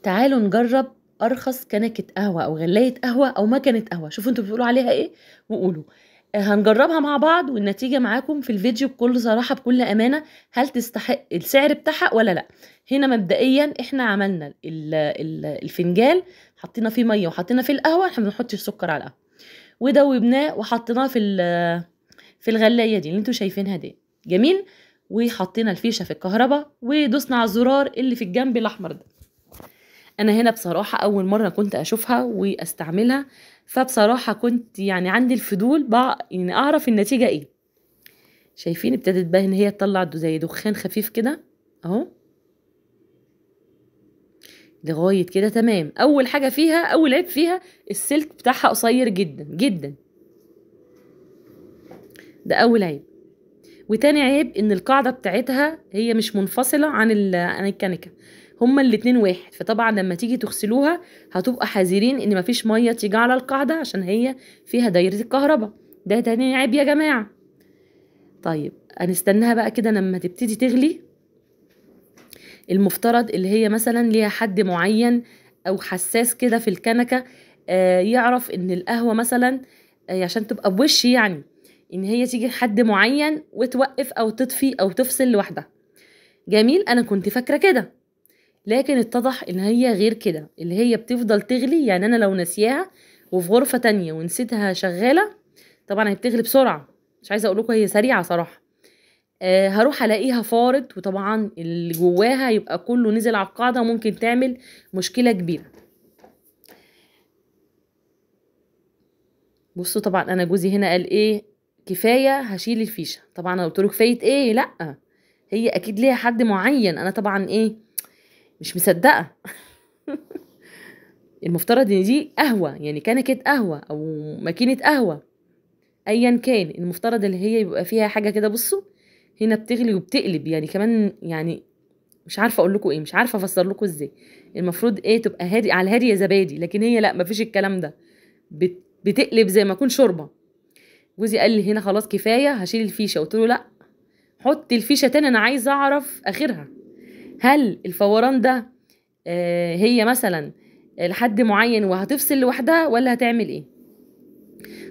تعالوا نجرب ارخص كنكه قهوة او غلايه قهوة او مكنه قهوة، شوفوا انتوا بتقولوا عليها ايه وقولوا. هنجربها مع بعض والنتيجة معاكم في الفيديو بكل صراحة بكل امانه، هل تستحق السعر بتاعها ولا لا. هنا مبدئيا احنا عملنا الفنجال، حطينا فيه مية وحطينا فيه القهوة، احنا ما بنحطش سكر على القهوة، ودوبناه وحطيناه في الغلايه دي اللي انتوا شايفينها دي. جميل. وحطينا الفيشه في الكهرباء ودوسنا على الزرار اللي في الجنب الاحمر ده. انا هنا بصراحة اول مرة كنت اشوفها واستعملها، فبصراحة كنت يعني عندي الفضول بقى يعني اعرف النتيجة ايه. شايفين ابتدت بقى ان هي تطلع زي دخان خفيف كده اهو لغاية كده تمام. اول حاجة فيها، اول عيب فيها، السلك بتاعها قصير جدا جدا، ده اول عيب. وتاني عيب ان القاعدة بتاعتها هي مش منفصلة عن الكنكه، هما الاتنين واحد. فطبعا لما تيجي تغسلوها هتبقى حذرين ان مفيش مية تيجي على القاعدة عشان هي فيها دايرة الكهرباء. ده تاني عيب يا جماعة. طيب هنستناها بقى كده لما تبتدي تغلي. المفترض اللي هي مثلا ليها حد معين او حساس كده في الكنكه، يعرف ان القهوة مثلا عشان تبقى بوش، يعني ان هي تيجي لحد معين وتوقف او تطفي او تفصل لوحدها. جميل. انا كنت فاكره كده، لكن اتضح ان هي غير كده، اللي هي بتفضل تغلي. يعني انا لو نسياها وفي غرفة تانية ونسيتها شغالة، طبعا هي بتغلي بسرعة، مش عايزه اقول لكم هي سريعة صراحة، هروح الاقيها فارت، وطبعا اللي جواها يبقى كله نزل على القاعدة وممكن تعمل مشكلة كبيرة. بصوا طبعا انا جوزي هنا قال ايه، كفاية هشيل الفيشه. طبعا انا قلت له كفاية ايه، لا هي اكيد ليها حد معين. انا طبعا ايه مش مصدقه. المفترض ان دي قهوة، يعني كنكه قهوة او ماكينة قهوة ايا كان، المفترض اللي هي يبقى فيها حاجة كده. بصوا هنا بتغلي وبتقلب، يعني كمان، يعني مش عارفه اقول لكم ايه، مش عارفه افسر لكم ازاي. المفروض ايه تبقى هادي على الهادي يا زبادي، لكن هي لا، مفيش الكلام ده، بتقلب زي ما اكون شوربة. جوزي قال لي هنا خلاص كفاية هشيل الفيشه، قلت له لا حط الفيشه تاني، انا عايزه اعرف اخرها، هل الفوران ده هي مثلا لحد معين وهتفصل لوحدها ولا هتعمل ايه.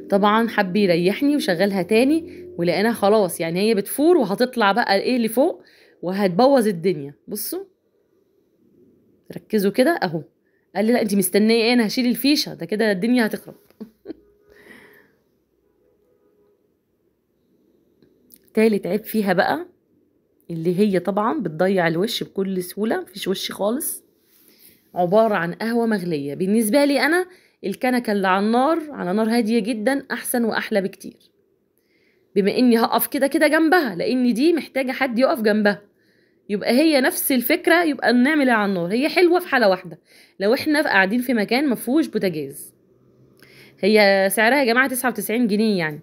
طبعا حب يريحني وشغلها تاني، ولقيناها خلاص يعني هي بتفور وهتطلع بقى ايه لفوق وهتبوظ الدنيا. بصوا ركزوا كده اهو. قال لي لا انت مستنيه ايه، انا هشيل الفيشه ده كده الدنيا هتخرب. تالت عيب فيها بقى اللي هي طبعا بتضيع الوش بكل سهولة، مفيش وش خالص، عبارة عن قهوة مغليه. بالنسبة لي انا الكنكه اللي على النار، على نار هادية جدا، احسن واحلى بكتير، بما اني هقف كده كده جنبها، لان دي محتاجه حد يقف جنبها. يبقى هي نفس الفكرة، يبقى نعمل على النار. هي حلوة في حاله واحدة، لو احنا قاعدين في مكان مفهوش بوتاجاز. هي سعرها يا جماعة 99 جنيه يعني.